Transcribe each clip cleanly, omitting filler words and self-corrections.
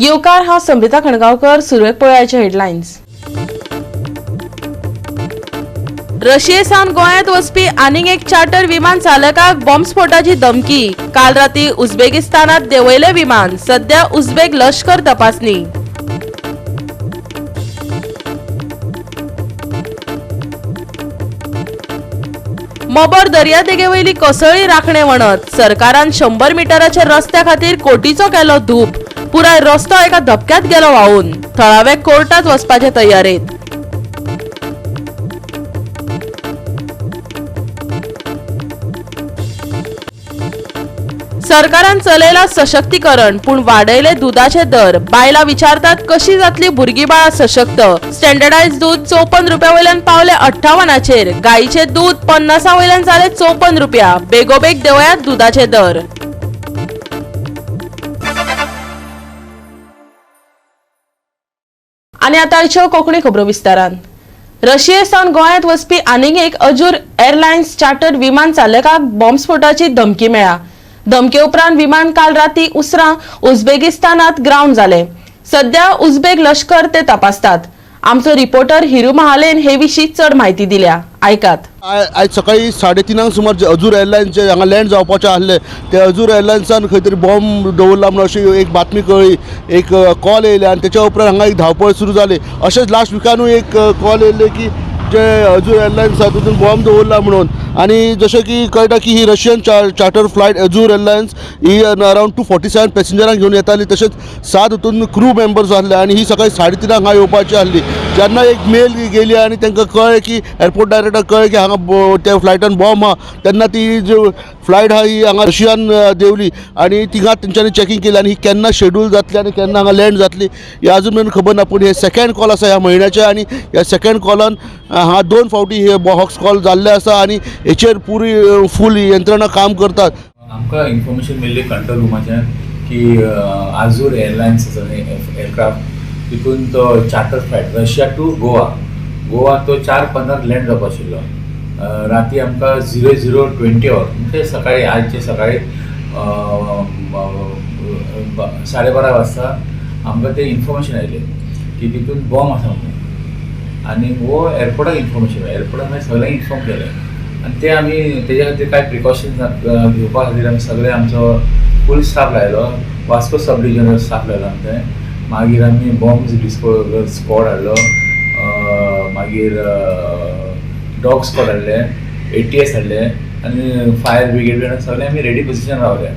येवकार, हांव संबिता खणगांवकर. सुरवेक पळोवयाचे हेडलायन्स. रशिये सावन गोंयांत वचपी आनीक एक चार्टर विमान चालकाक बॉम्बस्फोटाची धमकी. काल राती उझबेकिस्तानात देंवयलें विमान. सध्या उझबेक लश्कर तपासणी. मोबर दर्यादेगेवयली कोसळ्ळी राखणे वणत. सरकारान 100 मिटराच्या रस्त्या खातीर कोटीचो केलो धूप. पुराय रस्तो एका धपक्यात गेलो व्हांवून. थळावे कोर्टात वचपाचे तयारेत. सरकारान चलयला सशक्तीकरण, पूण वाडयले दुदाचे दर. बायलां विचारतात कशी जातली भुरगीं बाळां सशक्त. स्टँडर्डायज दूद 54 रुपया वयल्यान पावले 58चेर. गायीचे दूद 50 वयल्यान जाले 54 रुपया. बेगोबेग देंवयात दुदाचे दर. आनी आतां आयच्यो कोंकणी खबरो विस्तारान. रशिये सावन गोंयांत वचपी आनीक एक अजूर एअरलायन्स चार्टर्ड विमान चालकाक बॉम्बस्फोटाची धमकी मेळ्ळ्या. धमके उपरांत विमान काल राती उसरां उझबेकिस्तानात ग्रावंड जालें. सध्या उझबेक लश्कर ते तपासतात. आमचो रिपोर्टर हिरू महालेन हे विशीं चड म्हायती दिल्या, आयकात. आयज सकाळी 3:30 सुमार जे अजूर एअरलायन्सचे हांगा लँड जावपाचें आसलें ते अजूर एअरलायन्सान खंय तरी बॉम्ब दवरला म्हणून अशी एक बातमी कळ्ळी, एक कॉल येयले आनी तेच्या उपरांत हांगा एक धांवपळ सुरू जाली. अशेंच लास्ट विकानूय एक कॉल येयल्ले की जे अजूर एअरलायन्स आहा तितून बॉम्ब दवरला म्हणून. आनी जशें की कळटा की ही Russian charter flight Azur Airlines ही अरावंड 247 पॅसेंजरांक घेवन येताली. तशेंच 7 हितून क्रू मेंबर्स आसले आनी ही सकाळी 3:30 हांगा येवपाची आसली. जेन्ना एक मेल गेली आनी तांकां कळ्ळें की एअरपोर्ट डायरेक्टर कळ्ळें की हांगा त्या फ्लायटान बॉम्ब आहा, तेन्ना ती जी फ्लायट आहा ही हांगा रशियान देंवली आनी थिंगा तेंच्यांनी चॅकींग केली. आनी ही केन्ना शेड्यूल जातली आनी केन्ना हांगा लँड जातली हे अजून मेरेन खबर ना. पूण हे सेकंड कॉल आसा ह्या म्हयन्याचे आनी ह्या सेकंड कॉलान हांगा 2 फावटी हे हॉक्स कॉल जाल्ले आसा आनी हेचेर पुरी फूल यंत्रणा काम करतात. आमकां इन्फॉर्मेशन मेळ्ळी कंट्रोल रुमाच्यान की आझूर एअरलायन्स आसा एअरक्राफ्ट, तितून तो charter flight Russia to Goa, Goa तो 4:15 लँड जावपा आशिल्लो. राती आमकां 00:20 our म्हणजे सकाळी आजचे सकाळी 12:30 वाजता आमकां ते इन्फॉर्मेशन आयलें की तितून बॉम्ब आसा म्हणून. आनी हो एअरपोर्टाक इन्फॉर्मेशन, एअरपोर्टाक मागीर सगळ्यांक इन्फॉर्म केलें आनी ते आमी तेज्या खातीर कांय प्रिकॉशन्स घेवपा खातीर आमी सगळे आमचो फूल स्टाफ लायलो, वास्को सब डिविजनल स्टाफ लायलो आमचें. मागीर आमी बॉम्ब डिस्पोजल स्क्वॉड हाडलो, मागीर डॉग स्क्वॉड हाडले, ATS हाडले आनी फायर ब्रिगेड बी सगळे आमी रेडी पोजिशन रावले.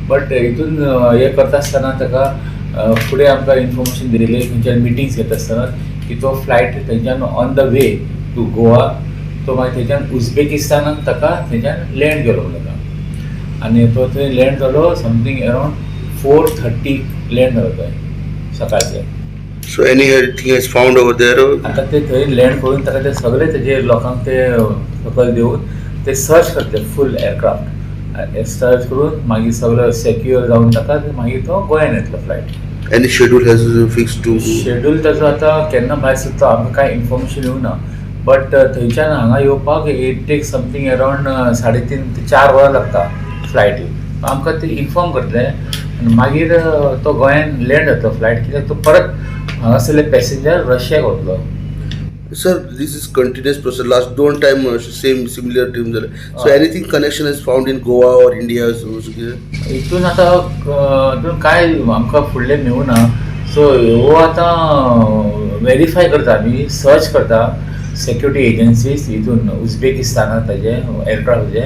बट हितून हें करता आसतना ताका फुडें आमकां इन्फॉर्मेशन दिलेली खंयच्यान मिटिंग्स घेता आसतना की तो फ्लायट थंयच्यान on the way to Goa तो मागीर थंयच्यान उझबेकिस्तानाक ताका थंयच्यान लँड केलो ताका. आनी तो थंय लँड जालो समथींग अरावंड 4:30 लँड जालो थंय सकाळचे. So anything is found over there? आतां ते थंय लँड करून ताका ते सगळे तेजे लोकांक ते सकयल देवन ते सर्च करतले फूल एअरक्राफ्ट सर्च करून मागीर सगळो सेक्युअर जावन ताका मागीर तो गोंयान येतलो flight. Any schedule has fix to schedule ताजो आतां केन्ना भायर सरता आमकां कांय इन्फॉर्मेशन येवना. बट थंयच्यान हांगा येवपाक it take something around 3.5 ते 4 वरां लागता फ्लायटी. आमकां ते इन्फॉर्म करतले आनी मागीर तो गोंयान लँड जातलो फ्लायट, कित्याक तो परत हांगासरले पॅसेंजर रशियाक वतलो. Sir, this is continuous process. Last 2 time same similar team जाले. So anything connection is found in Goa or India? हितून आतां हितून कांय आमकां फुडलें मेळुना. सो हो आतां वेरीफाय करता आमी, सर्च करता सेक्युरिटी एजन्सीज हितून उझबेकिस्तानात ताजे एअरक्राफ्टाचे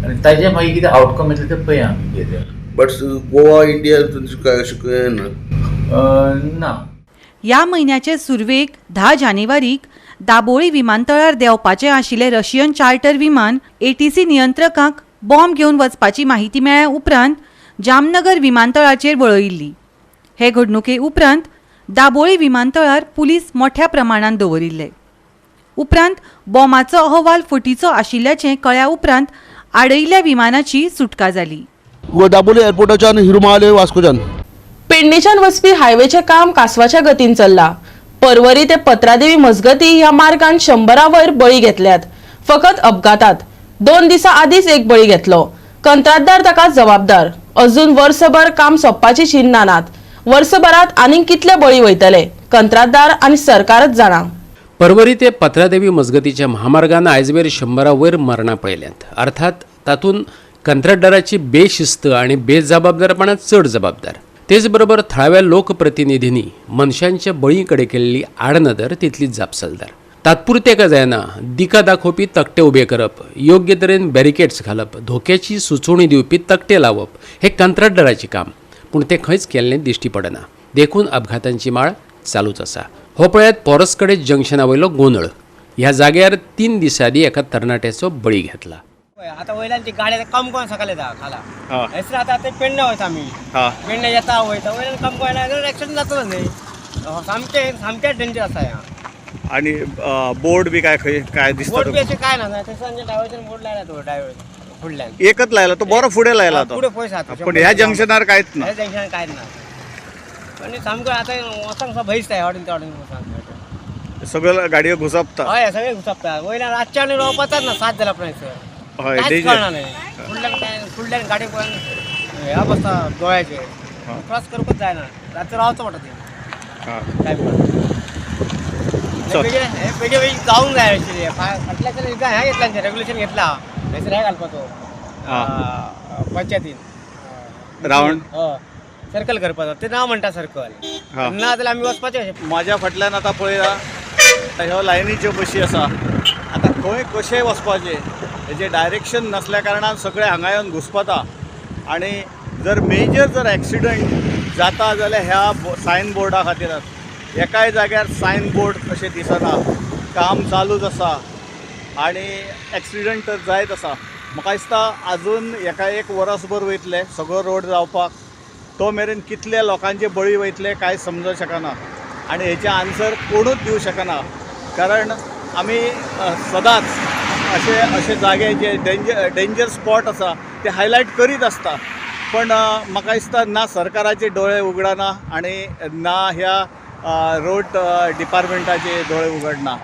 आनी ताजे मागीर कितें आवटकम येतलें तें पळया आमी कितें. बट गोवा इंडिया काय अशें ना? ना. ह्या म्हयन्याचे सुरवेक 10 जानेवारीक दाबोळी विमानतळार देंवपाचें आशिल्लें रशियन चार्टर विमान ATC नियंत्रकांक बॉम्ब घेवन वचपाची माहिती मेळ्ळ्या उपरांत जामनगर विमानतळाचेर वळयिल्ली. हे घडणुके उपरांत दाबोळी विमानतळार पुलीस मोठ्या प्रमाणान दवरिल्ले. उपरांत बॉम्बाचो अहवाल फटीचो आशिल्ल्याचें कळ्ळ्या उपरांत आडयिल्ल्या विमानाची सुटका जाली. दाबोळी एअरपोर्टाच्यान हिरू महाले वास्कोच्यान पेडणेच्यान वचपी हायवेचें काम कासवाच्या गतीन चल्लां. परवरी ते पत्रादेवी मजगती ह्या मार्गान 100 वयर बळी घेतल्यात. फकत अपघातात 2 दिसां आदींच एक बळी घेतलो. कंत्राटदार ताका जबाबदार. अजून वर्सभर काम सोंपपाची चिन्नां नात. वर्सभरात आनीक कितले बळी वयतले कंत्राटदार आनी सरकारच जाणा. परवरी ते पत्रादेवी मजगतीच्या महामार्गान आयजवेर 100 वयर मरणां पळयल्यांत. अर्थात तातूंत कंत्राटदाराची बेशिस्त आनी बेजबाबदारपणां चड जबाबदार. तेच बरोबर थळाव्या लोकप्रतिनिधींनी मनशांच्या बळी कडेन केल्ली आडनदर तितलीच जापसालदार. तात्पुरते का जायना दिका दाखोवपी तकटे उबे करप, योग्य तरेन बॅरिकेड्स घालप, धोक्याची सुचोवणी दिवपी तकटे लावप हे कंत्राटदाराचें काम, पूण तें खंयच केल्लें दिश्टी पडना. देखून अपघातांची माळ चालूच आसा. हो पळयात पोरसकडे जंक्शना वयलो गोंदळ. ह्या जाग्यार 3 दिसां आदीं एका तरणाट्याचो बळी घेतला. आतां वयल्यान ती गाडी कम करून सकाळी येता खाला हयसर आतां ते पेडणे वयता आमी, पेडणे येता वयता वयल्यान कम करून एक्सिडंट जातलो न्ही. सामकें सामकें डेंजर आसा हें. आणि बोर्ड बी काय खंय काय दिसता? बोर्ड बी अशें काय ना, थंयसर ड्रायव्हरान बोर्ड लायला तो ड्रायव्हर फुडल्यान एकच लायला तो, बरो फुडें लायला तो फुडें पयस आसा. पण ह्या जंक्शनार कांयच ना. ह्या जंक्शनार कांयच ना. आनी सामको आतां वचोंक सुद्दां भंय दिसता वाटेन ते वाटेन वचोंक. सगळ्यो गाडयो घुसपता. हय सगळे घुसपता. वयल्यान रातच्या आनी रावपाचाच ना 7 जाल्या उपरांत. हय कांयच कळना न्ही. फुडल्यान काय फुडल्यान गाडी पळोवन ह्या बसता दोळ्याचे क्रॉस करपूच जायना, रातचो रावचो पडटा ते काय पण बेगीन बेगीन जावंक जाय आशिल्लें. फाटल्या एकदां हें घेतला रेगुलेशन घेतला थंयसर हें घालपाचो पंचायतीन रावंड सर्कल करपाचो, ते ना म्हणटा सर्कल ना जाल्यार आमी वचपाचें. म्हाज्या फाटल्यान आतां पळया ह्यो लायनीच्यो बशी आसा. आतां खंय कशें वचपाचें हेजें डायरेक्शन नासल्या कारणान सगळे हांगा येवन घुसपता. आनी जर मेजर जर एक्सिडंट जाता जाल्यार ह्या सायन बोर्डा खातीर एकाय जाग्यार सायन बोर्ड अशें दिसना. काम चालूच आसा आनी एक्सिडंट तर जायत आसा. म्हाका दिसता आजून एका एक वरसभर वयतलें सगळो रोड जावपाक, तो मेरेन कितले लोकांचे बळी वयतले कांय समजूंक शकना आनी हेचें आन्सर कोणूच दिवं शकना. कारण आमी सदांच अशे अशे जागे जे डेंजर स्पॉट आसा ते हायलायट करीत आसता, पण म्हाका दिसता ना सरकाराचे दोळे उगडना आनी ना ह्या रोड डिपार्टमेंटाचे दोळे उगडना.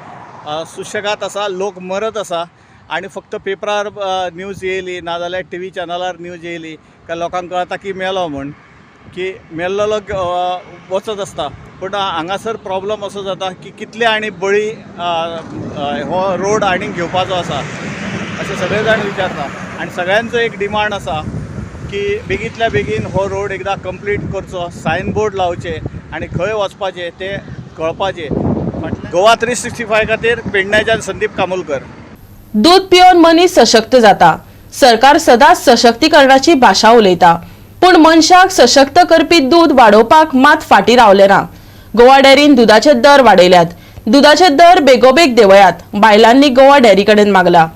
सुशेगाद आसा, लोक मरत आसा आनी फक्त पेपरार न्यूज येयली ना जाल्यार टी व्ही चॅनलार न्यूज येयली काय लोकांक कळटा की मेलो म्हूण, की मेल्लो लोक वचत आसता. पूण हांगासर प्रॉब्लम असो जाता की कितले आनी बळी हो रोड आनीक घेवपाचो आसा अशें सगळे जाण विचारता. आनी सगळ्यांचो एक डिमांड आसा की बेगींतल्या बेगीन हो रोड एकदां कंप्लीट करचो, सायन बोर्ड लावचे आनी खंय वचपाचें तें कळपाचें. गोवा 365 खातीर पेडण्याच्यान संदीप कामुलकर. दूद पिवन मनीस सशक्त जाता. सरकार सदांच सशक्तीकरणाची भाशा उलयता, पूण मनशाक सशक्त करपी दूद वाडोवपाक मात फाटीं रावलें ना. गोवा डेअरीन दुदाचे दर वाडयल्यात. दुदाचे दर बेगोबेग देंवयात, बायलांनी गोवा डेअरी कडेन मागला.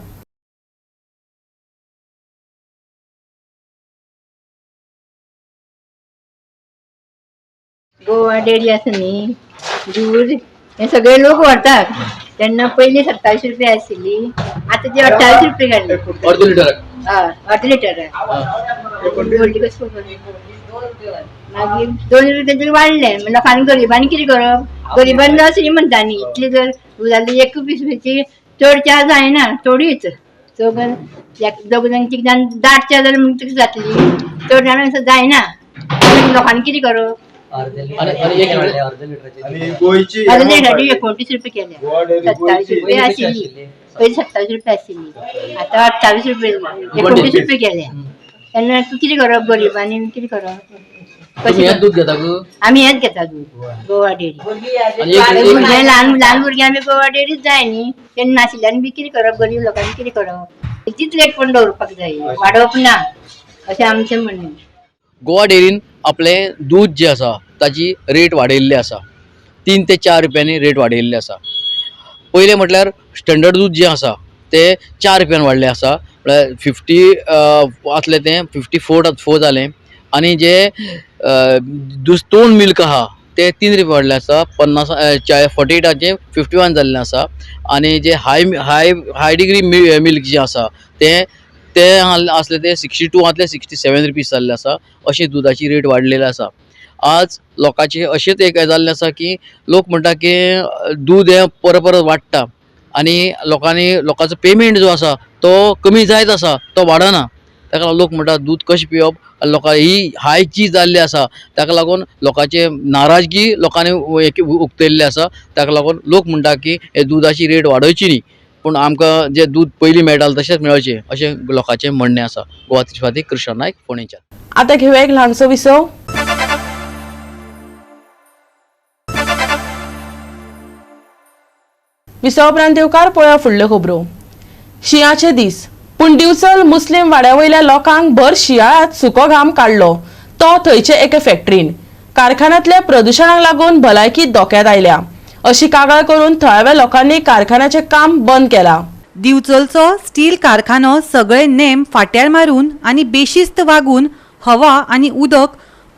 गोवा डेअरी आसा न्ही, दूद हे सगळे लोक व्हरतात. तेन्ना पयलीं 27 रुपया आशिल्ली, आतां ती 28 रुपया घाली. अर्द लिटराक? हय, अर्द लिटराक. व्हडली कशी खबर. मागीर 2 रुपया तेंचे वाडले. लोकांनी गरिबांनी कितें करप? गरिबांनी लस न्ही म्हणटा न्ही. इतली जर दुदाली 1 रुपयाची चड च्या जायना, थोडीच चौगां दोग जाण तीग जाण दाट च्या जाल्यार म्हणटकीच जातली, चड जाणां जायना. लोकांनी कितें करप? अर्द लिटराची 29 रुपया केल्या. 27 रुपया आशिल्ली पयलीं, 27 रुपया आशिल्ली, आतां 28 रुपया 29 रुपया केल्या. तेन्ना तूं कितें करप? गरिबांनी कितें करप? कशें दूध घेता? आमी हेच घेता दूध, गोवा डेअरी. भुरगे ल्हान ल्हान भुरगे आमी गोवा डेअरीच जाय न्ही, तेन्ना नाशिल्ल्यान बी कितें करप? गरीब लोकांनी कितें करप? तीच रेट पण दवरपाक जाय, वाडोवप ना अशें आमचें म्हणणें. गोवा डेअरीन आपलें दूद जें आसा ताची रेट वाडयल्ली आसा, 3 ते 4 रुपयांनी रेट वाडयल्ली आसा. पयलें म्हटल्यार स्टँडर्ड दूद जें आसा तें 4 रुपयान वाडलें आसा, म्हळ्यार 50 आसलें तें 54 जालें. आनी जें तोंड मिल्क आहा तें 3 रुपया वाडलें आसा, 50 48 51 जाल्लें आसा. आनी जें हाय हाय हाय डिग्री मिल्क जें आसा तें तें आसलें तें 62 आसलें 67 रुपीज जाल्लें आसा. अशें दुदाची रेट वाडलेली आसा. आज लोकांचें अशेंच एक जाल्लें आसा की लोक म्हणटा की दूद हें परत परत वाडटा आनी लोकांनी लोकांचो पेमेंट जो आसा तो कमी जायत आसा, तो वाडना. ताका लागून लोक म्हणटा दूद कशें पिवप. लोकां ही हाय चीज जाल्ली आसा, ताका लागून लोकांचे नाराजगी लोकांनी उक्तयल्ली आसा. ताका लागून लोक म्हणटा की हे दुदाची रेट वाडोवची न्ही, पूण आमकां जें दूद पयलीं मेळटालें तशेंच मेळचें अशें लोकांचें म्हणणें आसा. गोवा 365 कृष्णा नायक, फोंडेंच्यान. आतां घेवया एक ल्हानसो विसव. विसवा उपरांत येवकार पळोवया फुडल्यो खबरो. शिंयाचे दीस, पूण दिवचल मुस्लीम वाड्या वयल्या लोकांक भर शिंयाळ्यांत सुको घाम काडलो तो थंयचे एके फॅक्टरीन. कारखान्यांतल्या प्रदुशणाक लागून भलायकी धोक्यांत आयल्या अशी कागाळ करून थळाव्या लोकांनी कारखान्याचें काम बंद केलां. दिवचलचो स्टील कारखानो सगळे नेम फाट्यार मारून आनी बेशिस्त वागून हवा आनी उदक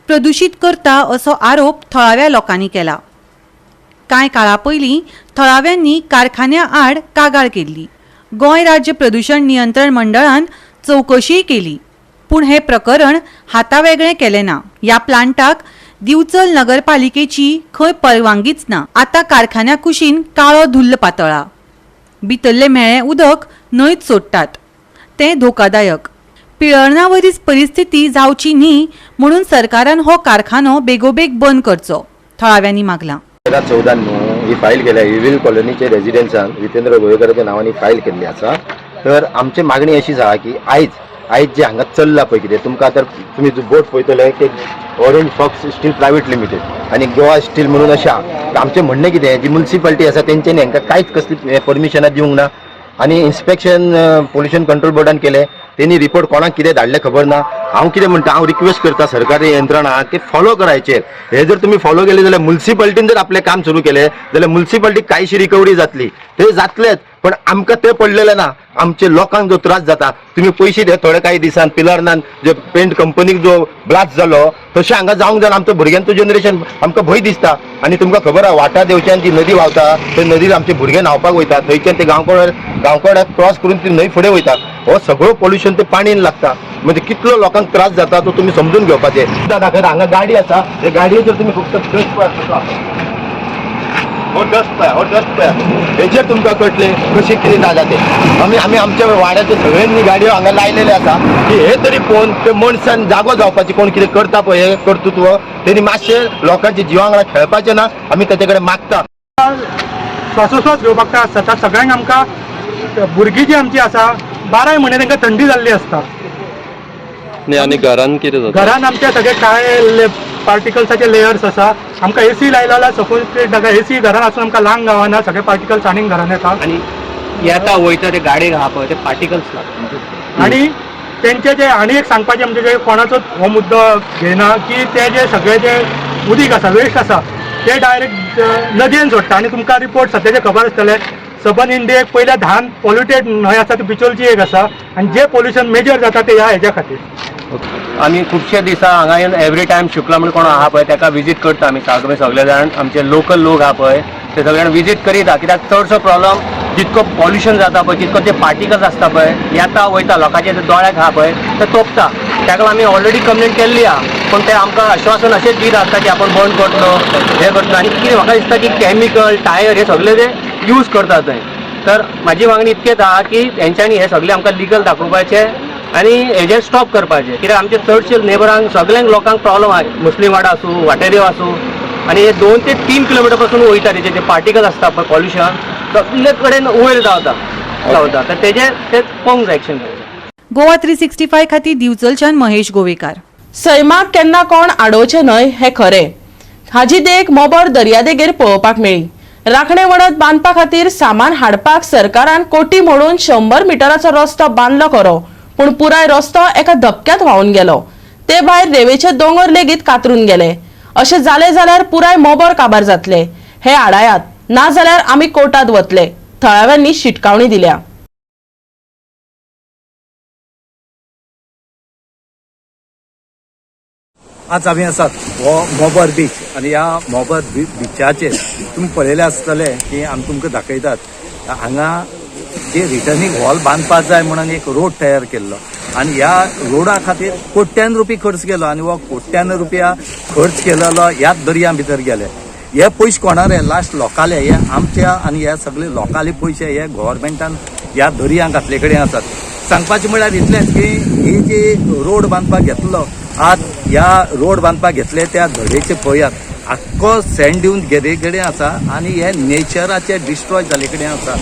प्रदुशीत करता असो आरोप थळाव्या लोकांनी केला. कांय काळा पयलीं थळाव्यांनी कारखान्या आड कागाळ केल्ली. गोंय राज्य प्रदुशण नियंत्रण मंडळान चवकशीय केली, पूण हें प्रकरण हातावेगळें केलें ना. ह्या प्लांटाक दिवचल नगरपालिकेची खंय परवानगीच ना. आतां कारखान्या कुशीन काळो धुल्ल पातळा, भितरलें म्हेळें उदक न्हंयत सोडटात, तें धोकादायक. पिळर्णावरीच परिस्थिती जावची न्ही म्हणून सरकारान हो कारखानो बेगोबेग बंद करचो, थळाव्यांनी मागलां. 2014 न्हू ही फायल केल्या इविल कॉलनीचे रेजिडेंट्सान जितेंद्र गोवेकराच्या नांवान फायल केल्ली आसा. तर आमची मागणी अशी आसा की आयज जे हांगा चल्ला पळय कितें, तुमकां आतां तुमी बोट पळयतले की orange fox steel private limited आनी गोवा स्टील म्हणून अशें आहा. आमचें म्हणणें कितें, जी मुन्सिपालिटी आसा तेंच्यांनी हांकां कांयच कसली परमिशनां दिवंक ना आनी इन्स्पेक्शन पोल्युशन कंट्रोल बोर्डान केलें, तेणी रिपोर्ट कोणाक कितें धाडलें खबर ना. हांव कितें म्हणटा, हांव रिक्वेस्ट करता सरकारी यंत्रणा की फॉलो करायचेर. हे जर तुमी फॉलो केले जाल्यार मुन्सिपालिटीन जर आपलें काम सुरू केलें जाल्यार मुन्सिपालिटी कांयशी रिकवरी जातली, ते जातलेच, पण आमकां ते पडलेलें ना. आमचे लोकांक जो त्रास जाता, तुमी पयशे दे थोडे काही दिसान पिलर्नान जे पेंट कंपनीक जो ब्लास्ट जालो तशें हांगा जावंक जायना. आमच्या भुरग्यांचो जनरेशन आमकां भंय दिसता. आनी तुमकां खबर आहा, वाटा देवच्यान जी नदी व्हांवता ते नदीर आमचे भुरगे न्हांवपाक वयता, थंयच्यान ते गांवकोड्याक क्रॉस करून ती न्हंय फुडें वयता. हो सगळो पोल्युशन ते पाणयेन लागता, म्हणजे कितलो लोकांक त्रास जाता तो तुमी समजून घेवपाचें. दाखयता हांगा गाडी आसा, हे गाडयेचेर तुमी फक्त डस्ट पळया, हो डस्ट पळया, हो डस्ट पळया, हेचेर तुमकां कळटलें कशें कितें जालां तें. आमी आमी आमच्या वाड्याचे सगळ्यांनी गाडयो हांगा लायलेले आसा की हे तरी पळोवन ते मनशान जागो जावपाची, कोण कितें करता पळय हें कर्तृत्व तेणी मातशें लोकांच्या जिवा वांगडा खेळपाचें ना, आमी तेचे कडेन मागता. श्वासोश्वास घेवपाक त्रास जाता सगळ्यांक. आमकां भुरगीं जी आमची आसा 12 म्हयने तांकां थंडी जाल्ली आसता. आनी घरान कितें जाता? घरान आमच्या सगळे काळे पार्टिकल्साचे लेयर्स आसा. आमकां एसी लायलो जाल्यार सपोज ताका एसी घरान आसून आमकां लांग गावना, सगळे पार्टिकल्स आनीक घरान येता आनी येता वयता ते गाडयेक आहा पळय ते पार्टिकल्स लागता. आनी तेंचे जे आनी एक सांगपाचें म्हणजे जे कोणाचो हो मुद्दो घेयना की ते जे सगळे जे उदीक आसा वेस्ट आसा ते डायरेक्ट नदयेन सोडटा. आनी तुमकां रिपोर्ट सद्याचे खबर आसतले, सबन इंडियेक पयल्या 10 पॉल्युटेड न्हंय आसा ती बिचोलची एक आसा आनी जे पोल्युशन मेजर जाता ते ह्या हेज्या खातीर. आमी खुबशे दिसा हांगा येवन एवरी टायम शुक्ला म्हणून कोण आहा पळय ताका विजीट करता आमी सगळे सगळे जाण आमचे लोकल लोक आहा पळय ते सगळे जाण विजीट करीत आहा. कित्याक चडसो प्रॉब्लम जितको पॉल्युशन जाता पळय तितको ते पार्टिकल्स आसता पळय येता वयता लोकांचे दोळ्याक आहा पळय ते तोपता. ताका आमी ऑलरेडी कंप्लेन केल्ली आहा, पूण ते आमकां आश्वासन अशेंच दीत आसता की आपूण बंद करतलो हें करतलो. आनी कितें म्हाका दिसता की कॅमिकल टायर हे सगळे ते यूज करतात थंय. तर म्हाजी मागणी इतकेच आहा की तेंच्यांनी हे सगळे आमकां लिगल दाखोवपाचें आनी हेजेर स्टॉप करपाचें. कित्याक आमचे चडशे नेबरांक सगळ्यांक लोकांक प्रॉब्लम आहा, मुस्लीम वाडा आसूं वाटेदेव आसूं, आनी हे 2 ते 3 किलोमिटर पासून वयता तेजे जे पार्टिकल्स आसता पळय पॉल्युशन सगळे कडेन वयर धांवता धांवता, तर तेजेर ते पळोवंक जाय एक्शन. गोवा 365 खातीर दिवचलच्यान महेश गोवेकार. सैमाक केन्ना कोण आडोवचें न्हय हें खरें, हाजी देख मोबर दर्यादेगेर पळोवपाक मेळ्ळी. राखणे वणत बांदपा खातीर सामान हाडपाक सरकारान कोटी मोडून 100 मिटराचो रस्तो बांदलो खरो, पूण पुराय रस्तो एका धपक्यांत व्हांवून गेलो. ते भायर रेवेचे दोंगर लेगीत कातरून गेले. अशें जालें जाल्यार पुराय मोबर काबार जातले, हे आडायात, ना जाल्यार आमी कोर्टात वतले, थळाव्यांनी शिटकावणी दिल्या. आज आमी आसात हो मोबर बीच आनी ह्या मोबर बिचाचेर तुमी पळयलें आसतलें की आमी तुमकां दाखयतात हांगा जे रिटर्निंग हॉल बांदपाक जाय म्हणून एक रोड तयार केल्लो आनी ह्या रोडा खातीर कोट्यान रुपया खर्च केलो आनी हो कोट्यान रुपया खर्च केलेलो ह्याच दर्या भितर गेले. हे पयशे कोणारे लास्ट लोकाले, हे आमच्या आनी ह्या सगळे लोकाले पयशे हे गव्हर्मेंटान ह्या दर्या घातले कडेन आसात. सांगपाचें म्हळ्यार इतलेंच की ही जी रोड बांदपाक घेतलो, आज ह्या रोड बांदपाक घेतले त्या धडेचे पळयात आख्खो सँड ड्यून गेले कडेन आसा आनी हे नेचराचे डिस्ट्रॉय जाल्ले कडेन आसा.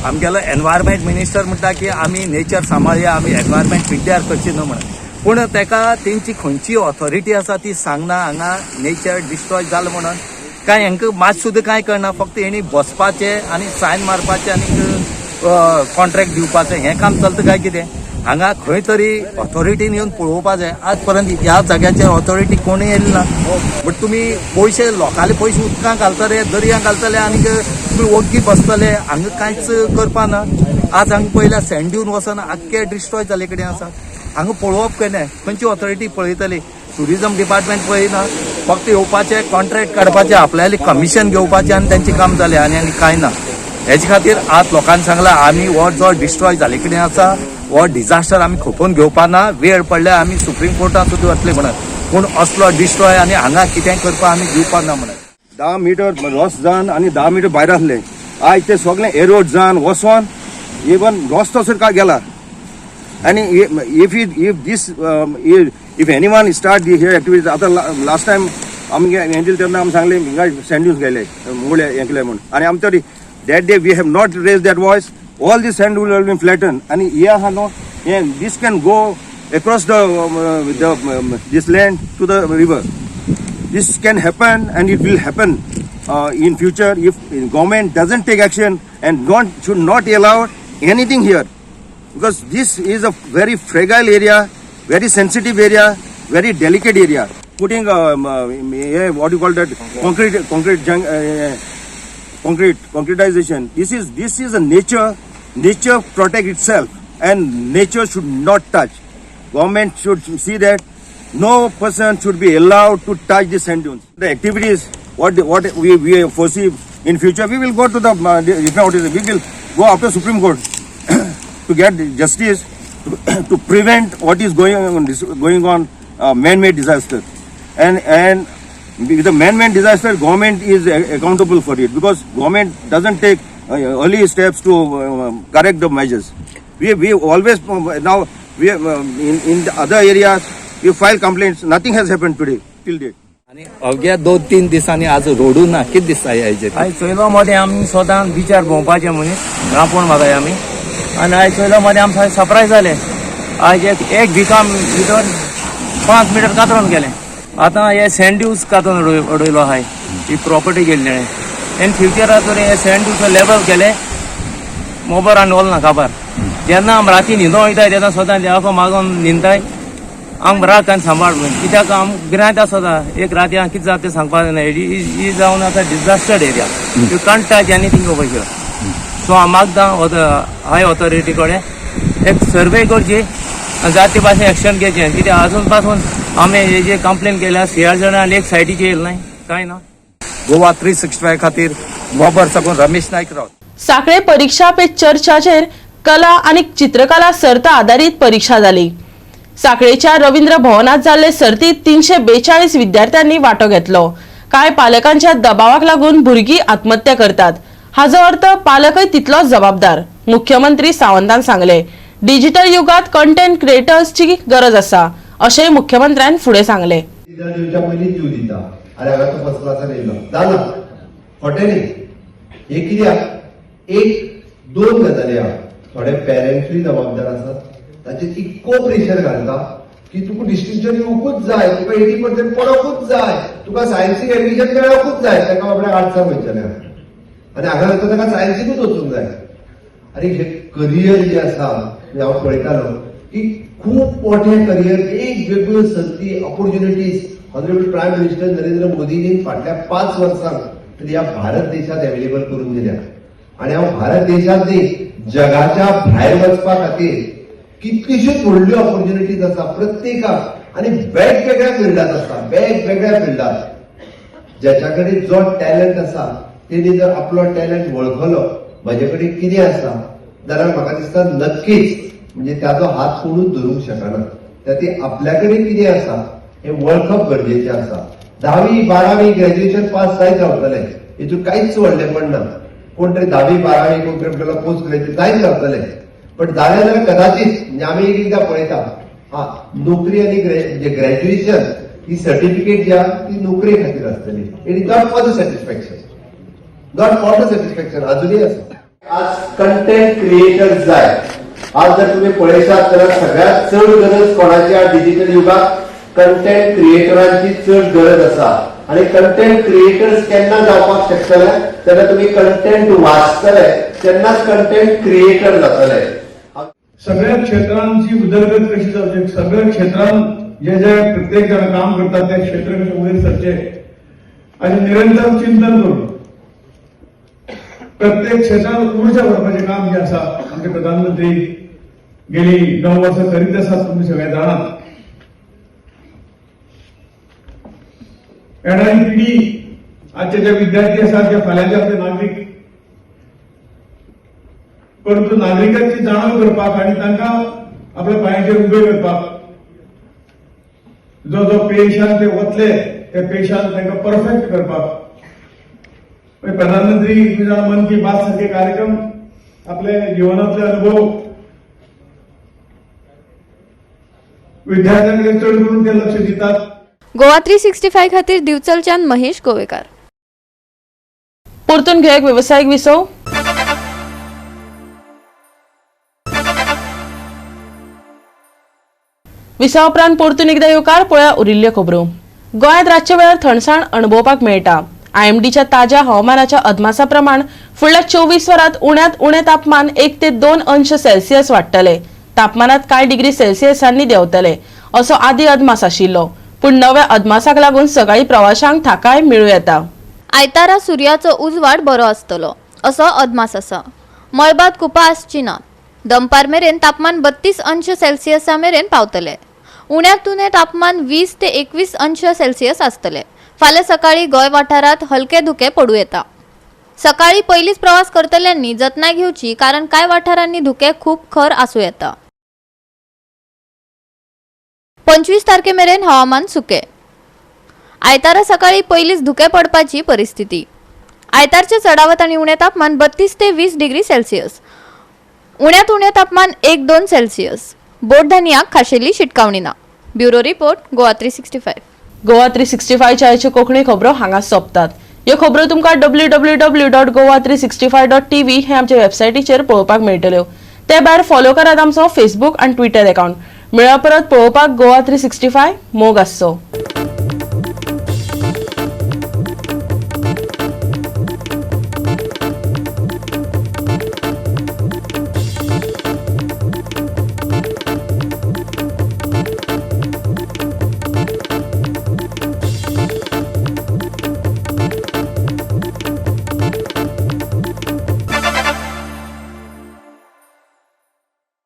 आमगेलो एनवायरमेंट मिनिस्टर म्हणटा की आमी नेचर सांबाळया, आमी एनवायरमेंट पिड्ड्यार करची न्हू म्हणून, पूण ताका तेंची खंयची ऑथॉरिटी आसा ती सांगना हांगा नेचर डिस्ट्रॉय जालें म्हणून. कांय हांकां मात सुद्दां कांय कळना, फक्त हेणी बसपाचें आनी सायन मारपाचें आनी कॉन्ट्रॅक्ट दिवपाचें हें काम चलता काय कितें. हांगा खंय तरी ऑथॉरिटीन येवन पळोवपा जाय. आज पर्यंत ह्या जाग्याचेर ऑथॉरिटी कोणूय येयली ना. बट तुमी पयशे लोकांले पयशे उदकां घालतले, दर्या घालतले आनी तुमी ओग्गी बसतले, हांगा कांयच करपा ना. आज हांगा पयल्या सँड ड्यून वचोन आख्खे डिस्ट्रॉय जाल्ले कडेन आसा. हांगा पळोवप केन्ना खंयची ऑथॉरिटी पळयतली? ट्युरिजम डिपार्टमेंट पळयना, फक्त येवपाचें कॉन्ट्रॅक्ट काडपाचें, आपल्याले कमिशन घेवपाचें आनी तेंचें काम जालें आनी आनी कांय ना. हेजे खातीर आज लोकांनी सांगलां आमी हो जो डिस्ट्रॉय जाल्ले कडेन आसा हो डिजास्टर आमी खपोवन घेवपा ना. वेळ पडल्यार आमी सुप्रीम कोर्टान सुद्दां वतले म्हणत, पूण असलो डिस्ट्रॉय आनी हांगा कितें करपाक आमी दिवपा ना म्हणत. 10 मिटर रस्तो जावन आनी 10 मिटर भायर आसले, आयज ते सगळे एरोड जावन वचोन इवन रस्तो सुद्दां काय गेला. आनी if if this if anyone start the here activities, आतां लास्ट टायम आमगे हें दिलें तेन्ना आमी सांगलें हिंगा सँड ड्यून्स गेले मुळे हें केलें म्हूण, आनी आमच्या that day we have not raised that voice, all the sand will have been flattened. And here, no, this can go across the this land to the river. This can happen, and it will happen in future if government doesn't take action and should not allow anything here, because this is a very fragile area, very sensitive area, very delicate area. Putting what you call that concrete junk. Concretization. This is a nature. Nature protect itself, and nature should not touch. Government should see that no person should be allowed to touch the sand dunes. The activities what we foresee in future, we will go to the we will go after Supreme Court to get justice to prevent what is going on man-made disaster, and with the man-made disaster, government is accountable for it, because government doesn't take early steps to correct the measures. We always now we in the other areas we file complaints. Nothing has happened today till date. आनी अवघ्या 2-3 दिसांनी आज रोडू ना कितें दिसता हेजेर? आयज चोयलो मदें आमी सदां बिचार भोंवपाचें मनीस रांपोण मागाय आमी, आनी आयज चोयलो मदें आमी सरप्रायज जालें. आयज एक विका भितर 5 मिटर कातरून गेलें. आतां हे सँड ड्यून्स कातून उडयलो आहाय, ही प्रॉपर्टी गेल्ली तेणें. इन फ्युचराक तर हे सँड ड्यून्स लेवल केले मोबर आनी वल ना काबार. जेन्ना आमी राती न्हिदों वयताय तेन्ना सदां देवाक मागोन न्हिदताय, आम रात आनी सांबाळ म्हणून, कित्याक आम गिरायत आसता एक राती कितें जाता तें सांगपाक जायना. ही जावन आतां disastered area, you can't touch anything over here. So हांव मागता हाय ऑथॉरिटी कडेन एक सर्वे करची आनी जाता ते भाशेन एक्शन घेवचें, कित्याक आजून पासून आमी हे जे कंप्लेन केल्या सीआर जाणां आनी एक सायटीचेर येयलें न्हय कांय ना. गोवा 365 खातीर मोबर साकून रमेश नायक रावत. साखळे परीक्षा पे चर्चाचेर कला आनी चित्रकला सर्त आदारीत परीक्षा जाली. साखळेच्या रवींद्र भवनात जाल्ले सर्तीत 342 विद्यार्थ्यांनी वांटो घेतलो. कांय पालकांच्या दबावाक लागून भुरगीं आत्महत्या करतात, हाजो अर्थ पालकय तितलोच जबाबदार, मुख्यमंत्री सावंतान सांगले. डिजिटल युगात कंटेंट क्रिएटर्सची गरज आसा अशें मुख्यमंत्र्यान फुडें सांगले. एक दोन गजाली आहा, थोडे पेरंट्सूय जबाबदार आसात, ताचेर इतको प्रेशर घालता की तुका डिस्टिंक्शन येवकूच जाय, तुका 80% पडोकूच जाय, तुका सायन्सीक एडमिशन मेळोकूच जाय. ताका बाबड्याक आर्ट्साक वयचेलें आनी हांगा वयता ताका सायन्सीकूच वचूंक जाय. आनी हे करियर जें आसा हांव पळयतालो की खूब मोठे करियर, वेगवेगळ्यो संदी, opportunities honourable prime minister Narendra मोदींनी फाटल्या 5 वर्सांक तरी ह्या भारत देशांत एवेलेबल करून दिल्या. आनी हांव भारत देशांत न्ही, जगाच्या भायर वचपा खातीर कितल्योश्योच व्हडल्यो ऑपॉर्च्युनिटीज आसा प्रत्येकाक, आनी वेगवेगळ्या फिल्डांत आसता, वेगवेगळ्या फिल्डांत. ज्याच्या कडेन जो टॅलंट आसा तेणी जर आपलो टॅलंट वळखलो, म्हजे कडेन कितें आसा, जाल्यार म्हाका दिसता नक्कीच म्हणजे ताजो हात कोणूच धरूंक शकना. त्या ती आपल्या कडेन कितें आसा हें वळखप गरजेचें आसा. 10वी 12वी ग्रॅज्युएशन पास जायत रावतलें, हितून कांयच व्हडलेंपण ना. कोण तरी 10वी 12वी कोण तरी पोस्ट ग्रॅज्युएट जायत रावतलें, पण जालें जाल्यार कदाचित म्हणजे आमी एक एकदां पळयता, हा नोकरी आनी म्हणजे ग्रॅज्युएशन ही सर्टिफिकेट जी आहा ती नोकरे खातीर आसतली. It is not for the satisfaction, not for the satisfaction अजुनूय आसा. आज कंटेंट क्रिएटर जाय. आज जर तुम्ही पळयशात जाल्यार सगळ्यात चड गरज कोणाची आहा डिजिटल युगात? कंटेंट क्रिएटरांची चड गरज आसा. आनी कंटेंट क्रिएटर्स केन्ना जावपाक शकतले? तेन्ना तुमी कंटेंट वाचतले तेन्नाच कंटेंट क्रिएटर जातले. सगळ्या क्षेत्रांची उदरगत कशी जावची, सगळ्या क्षेत्रांत जे जे प्रत्येक जण काम करतात ते क्षेत्र कशें वयर सरचे आनी निरंतर चिंतन करून प्रत्येक क्षेत्रात ऊर्जा भरपाचें काम जें आसा आमचे प्रधानमंत्री गेली 9 वर्सां करीत आसात, तुमी सगळे जाणात. येणारी पिढी, आजचे जे विद्यार्थी आसात जे फाल्यांचे आपले नागरीक, परंतु नागरिकांची जाणीव करपाक आनी तांकां आपल्या पांयाचेर उबे करपाक जो जो पेशान ते वतले त्या पेशान तांकां परफेक्ट करपाक प्रधानमंत्री मन की बात सारखे कार्यक्रम आपले जीवनातले अनुभव विद्यार्थ्यांकडे चड करून ते लक्ष दितात. गोवा 365 खातीर दिवचलच्यान महेश गोवेकार. परतून घेवया एक वेवसायीक विसव. विसवा उपरांत परतून एकदा येवकार पळया उरिल्ल्यो खबरो. गोंयांत रातच्या वेळार थंडसाण अणभवपाक मेळटा. आयएमडीच्या ताज्या हवामानाच्या अदमासा प्रमाण फुडल्या 24 वरांत उण्यांत उणें तापमान 1 ते 2 अंश सेल्सियस वाडटले. तापमानात कांय डिग्री सेल्सियसांनी देंवतले असो आदी अदमास आशिल्लो, पूण नव्या अदमासाक लागून सकाळी प्रवाशांक थाकाय मेळूं येता. आयतारा सुर्याचो उजवाड बरो आसतलो असो अदमास आसा. मळबांत कुपां आसची ना. दनपार मेरेन तापमान 32 अंश सेल्सियसा मेरेन पावतले. उण्यांत उणें तापमान 20 ते 21 अंश सेल्सियस आसतले. फाल्यां सकाळी गोंय वाठारांत हलके धुके पडूं येता. सकाळी पयलींच प्रवास करतल्यांनी जतनाय घेवची, कारण कांय वाठारांनी धुके खूब खर आसूं येता. 25 तारखे मेरेन हवामान सुकें. आयतारा सकाळी पयलींच धुके पडपाची परिस्थिती. आयतारचें चडावत आनी उणें तापमान 32 ते 20 डिग्री सेल्सियस, उण्यांत उणें तापमान 1-2 सेल्सियस. बोटधानयाक खाशेली शिटकावणी ना. Bureau report, Goa 365. Goa 365 आयच्यो कोंकणी खबरो हांगा सोंपतात. ह्यो खबरो तुमकां www.goa365.tv हे आमच्या वेबसायटीचेर पळोवपाक मेळटल्यो. ते भायर फॉलो करात आमचो फेसबूक आनी ट्विटर अकाउंट. मेळ्ळ्या परत पळोवपाक गोवा 365 मोग आसचो.